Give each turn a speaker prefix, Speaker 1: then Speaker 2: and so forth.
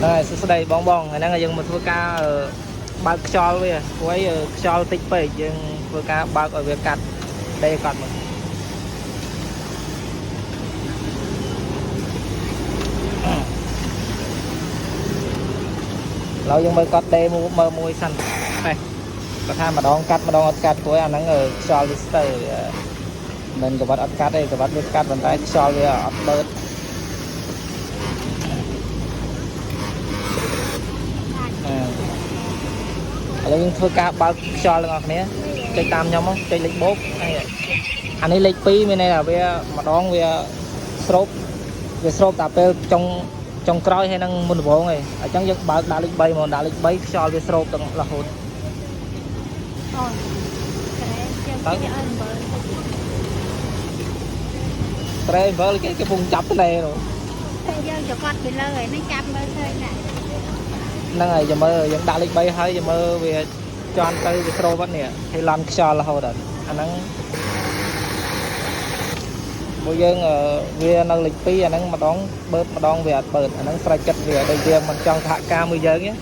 Speaker 1: ហ្នឹងហើយសួស្តីបងបងថ្ងៃហ្នឹងយើងមកធ្វើការបើកខ្យល់វាព្រោះអីខ្យល់តិចពេកយើងធ្វើការបើកឲ្យវាកាត់ដេកាត់មកឥឡូវយើងមើលកាត់ដេមួយមើលមួយសិននេះគាត់ថាម្ដងកាត់ម្ដងអត់កាត់ព្រោះអាហ្នឹងខ្យល់វាស្ទើមិនកវ៉ាត់អត់កាត់ទេកវ៉ាត់វាកាត់ប៉ុន្តែខ្យល់វាអត់បឺត ឥឡូវយើងធ្វើការបើកខ្យល់ទាំងអស់គ្នាចុចតាមខ្ញុំមកចុចលេខបូកនេះអានេះលេខ2មានន័យថាវាម្ដងវាស្រូបវាស្រូបតែពេលចុងចុងក្រោយហើយនឹងមុនដំបូងឯងអញ្ចឹងយើងបើកដាក់លេខ3មកដាក់លេខ3ខ្យល់វាស្រូបទាំងរហូត
Speaker 2: អូនក្រែជាងគេឲ្យអំបិល
Speaker 1: ត្រេអំបិលគេគេពងចាប់ត្រេនោះ
Speaker 2: តែយើងចកត់ពីលើហើយនេះចាប់មើលឃើញណា
Speaker 1: ហ្នឹងហើយចាំមើលយើងដាក់លេខ3ហើយចាំមើលវាជន់ទៅវាស្រូបអត់នេះហើយឡន់ខ្យល់រហូតអត់អាហ្នឹងពួកយើងវានៅលេខ2អាហ្នឹងម្ដងបឺតម្ដងវាអត់បឺតអាហ្នឹងស្រេចចិត្តវាដូចវាមិនចង់សហការមួយយើងទេ